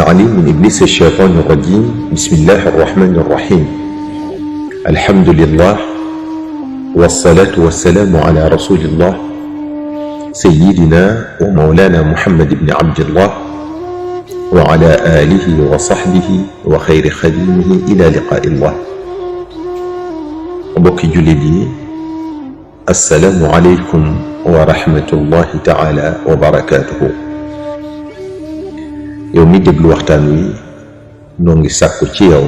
العليم من إبليس الشيطان الرجيم. بسم الله الرحمن الرحيم. الحمد لله والصلاة والسلام على رسول الله سيدنا ومولانا محمد بن عبد الله وعلى آله وصحبه وخير خديمه إلى لقاء الله. mbokki jullit yi, assalaamu aleykum wa rahmatullahi taala wa barakaatuhu. yow mi déglu waxtaan wi noo ngi sàkku ci yow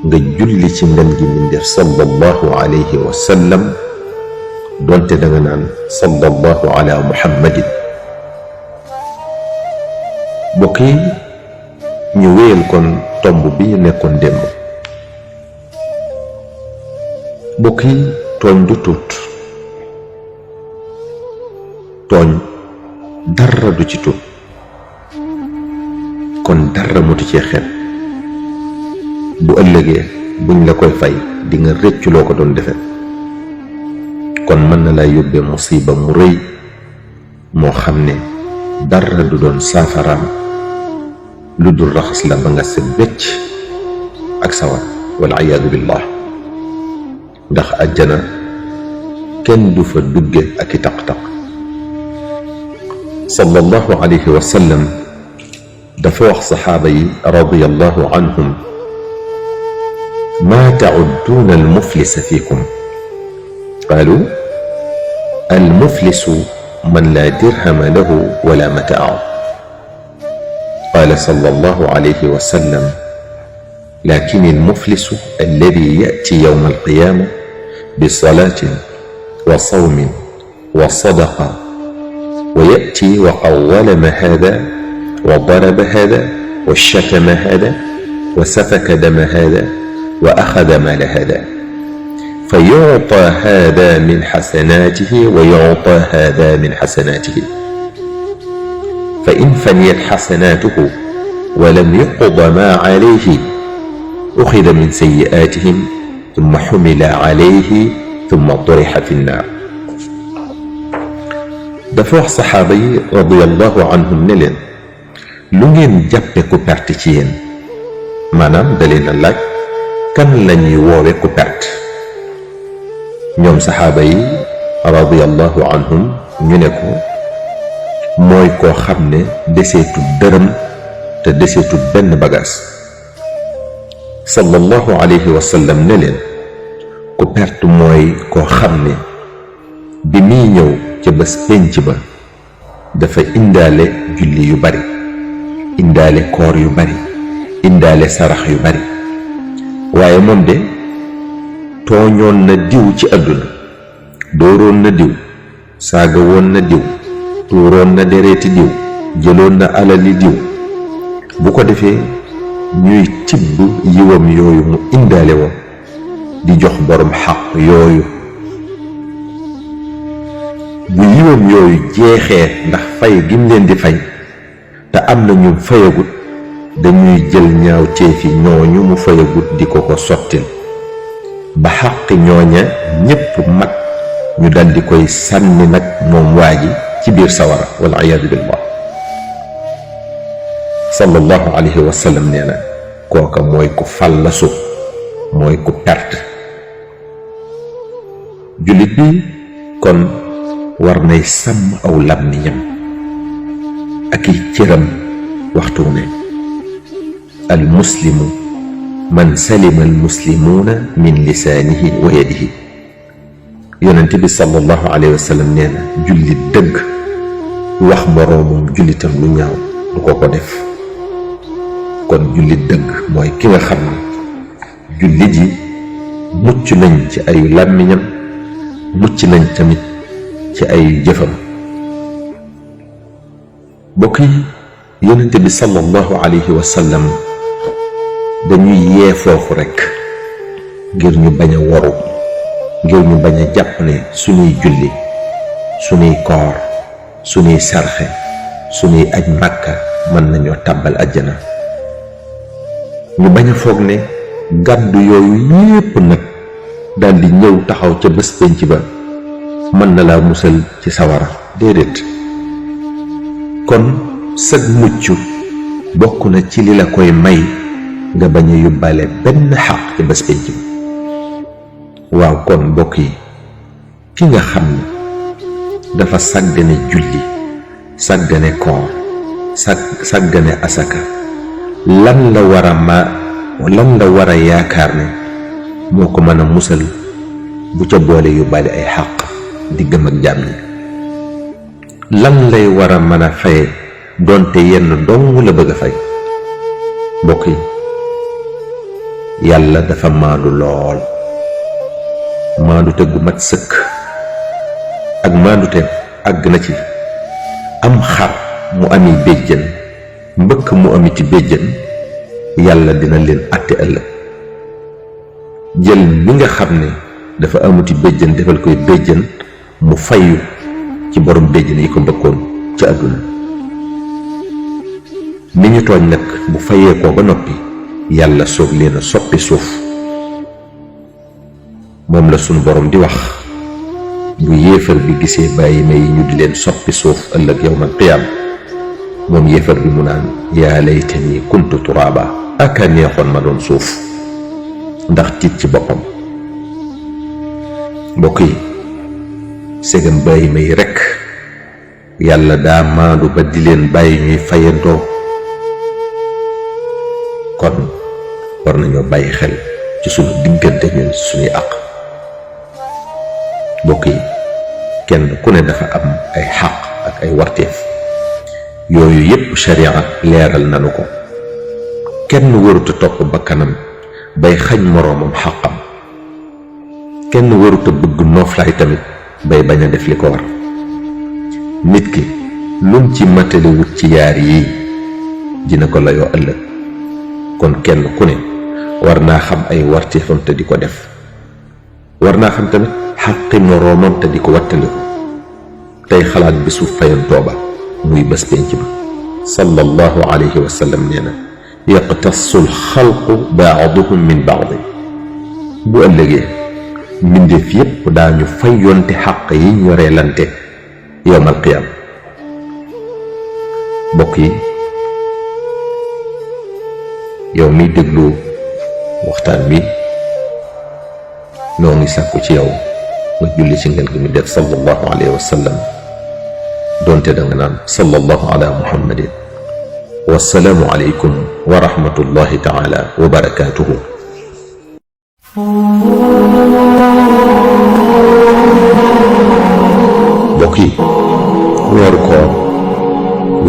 nga julli ci ngën gi mbindéef sallallahu alayhi wa sallam, doonte da nga naan sallallahu ala muhammadin. mbokk yi, ñu wéyal kon tomb bi ñu nekkoon démb. mbokk yi, tooñ du tuut, tooñ dara du ci tuut, kon dara mutu cee xel. bu ëllëgee buñ la koy fay di nga rëccu loo ko doon defe. kon mën na laa yóbbee musiba mu rëy moo xam ne dara du doon saafaraam lu dul raxas la ba nga set becc ak sawar wal iyaadu billah. ndax àjjana kenn du fa dugge ak i taq-taq. sallallahu alayhi wa sallam dafa wax saxaaba yi radiyallahu anhum: maa ta'udduuna al-muflisa fiikum? qaalu al-muflisu man laa dirhama lahu wala mataa'a. qaala sallallahu alayhi wa sallam: laakin al-muflisu alladi ya'ti yawma al-qiyaama بصلاة وصوم وصدقة ويأتي وقد ظلم هذا وضرب هذا وشتم هذا وسفك دم هذا وأخذ مال هذا فيعطى هذا من حسناته ويعطى هذا من حسناته، فإن فنيت حسناته ولم يقض ما عليه أخذ من سيئاتهم ثم حمل عليه ثم طرح في النار. dafa wax saxaaba yi radiyallahu anhum ne leen, lu ngeen jàppe ku perte ci yéen? maanaam da leen a laaj kan lañuy woowe ku perte. ñoom saxaaba yi radiyallahu anhum ñu ne ko, mooy koo xam ne deseetul dërëm te deseetul benn bagaas. sallallahu alayhi wa sallam ne leen, ku perte mooy koo xam ne bi muy ñëw ca bés pénc ba dafa indaale julli yu bari, indaale koor yu bari, indaale sarax yu bari, waaye moom de tooñoon na diw ci àdduna, dooroon na diw, saaga woon na diw, tuuroon na dereeti diw, jëloon na alali diw. bu ko defee ñuy tibb yiwam yooyu mu indaale woon di jox borom xaq yooyu. bu yiwam yooyu jeexee ndax fay gim leen di fay te am na ñu fayagut, dañuy jël ñaaw teefi ñooñu mu fayagut di ko ko sottil ba xaqi ñooña ñépp mat, ñu dal di koy sànni nag moom waa ji ci biir sawara wal iyaadu billah. sallallahu alayhi wa sallam nee na, kooka mooy ku fallasu, mooy ku perte. jullit bi kon war nay sàmm aw làmmiñam ak i cëram waxtu ne. al muslimu man salima al muslimuuna min lisaanihi wa yadihi. yonent bi sallallahu alayhi wa sallam nee na, jullit dëgg wax moroomum jullitam lu ñaaw du ko ko def. kon jullit dëgg mooy ki nga xam ne jullit yi mucc nañ ci ay làmmiñam, mucc nañ tamit ci ay jëfam. mbokk yi, yonent bi sallallahu alayhi wa sallam dañuy yee foofu rekk ngir ñu bañ a waru, ngir ñu bañ a jàpp ne suñuy julli, suñuy koor, suñuy sarxe, suñuy aj màkka mën nañoo tàbbal àjjana. ñu bañ a foog ne gàddu yooyu yépp nag daldi ñëw taxaw ca bés pénc ba mën na laa musal ci sawara. déedéet. kon sag mucc bokk na ci li la koy may nga bañ a yóbbaale benn xaq ci bés penc bi. waaw kon mbokk yi ki nga xam ne dafa sàggane julli sàggane koor sàggane asaka lan la war a yaakaar ne moo ko mën a musal bu ca boole yóbbaale ay xaq diggam ak jaam yi? lan lay war a mën a faye doonte yenn dong la bëgg a fay? mbokk yi yàlla dafa maandu lool, maandute gu mat sëkk. ak maandute àgg na ci am xar mu ami béjjën mbëkk mu amiti béjjën yàlla dina leen àtte ëllëg. jël mi nga xam ne dafa amuti béjjën defal koy béjjën mu fayu ci borom béjjën yi ko mbëkkoon ci àdduna. ni ñu tooñ nag bu fayee ko ba noppi yàlla soog leen a soppi suuf. moom la sunu borom di wax bu yéefar bi gisee bàyyi may ñu di leen soppi suuf ëllëg yawmal qiyaam moom yéefar bi mu naan yaa laytani kuntu turaaba, aka neexoon ma doon suuf, ndax tiit ci boppam. mbokk yi segam bàyyi may rekk yàlla daa maandu ba di leen bàyyi ñuy fayantoo, kon war nañoo bàyyi xel ci sunu diggante ñun suñuy àq. mbokk yi kenn ku ne dafa am ay xaq ak ay warteef, yooyu yépp sharia leeral nanu ko. kenn waruta topp bakkanam bay xañ moroomam xaqam, kenn waruta bëgg nooflaay tamit bay bañ a def li ko war. nit ki lum ci mataliwut ci yaar yii dina ko layoo ëllëg. kon kenn ku ne war naa xam ay warteefam te di ko def, war naa xam tamit xaqi moroomam te di ko wattandiku, tey xalaat bisu fayantoo ba muy bés penc ba. sallallahu alayhi wa sallam nee na yaqtassu alxalqu baaduhum min baadi. bu ëllëgee mbindeef yépp daañu fayonte xaq yi ñu reelante yowmal qiyaam. mbokk yi yow miy déglu waxtaan wi noo ngi sàkku ci yow nga julli ci ngeen gi mu def sallallahu alayhi wa sallam, doonte da nga naan sallallahu ala muhammadin. wassalaamu aleykum wa rahmatullahi taala wa barakaatuhu. mbokk yi weeru koor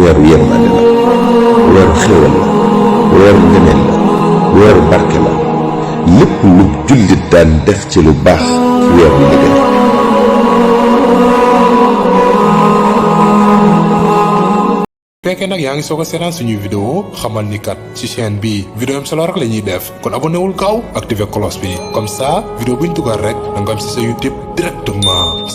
weeru yërmande la, weeru xéwal la, weeru ngëneel la, weeru barke la. lépp lu jullit daan def ci lu baax ci weer wi la gën. fekkee nag yaa ngi soog a seetaan suñuy vidéo xamal ni kat ci chaîne bi vidéo am solo rek la ñuy def, kon abonné wul gaaw activé cloche bi, comme ça vidéo buñ dugal rek da nga am ci sa YouTube directement.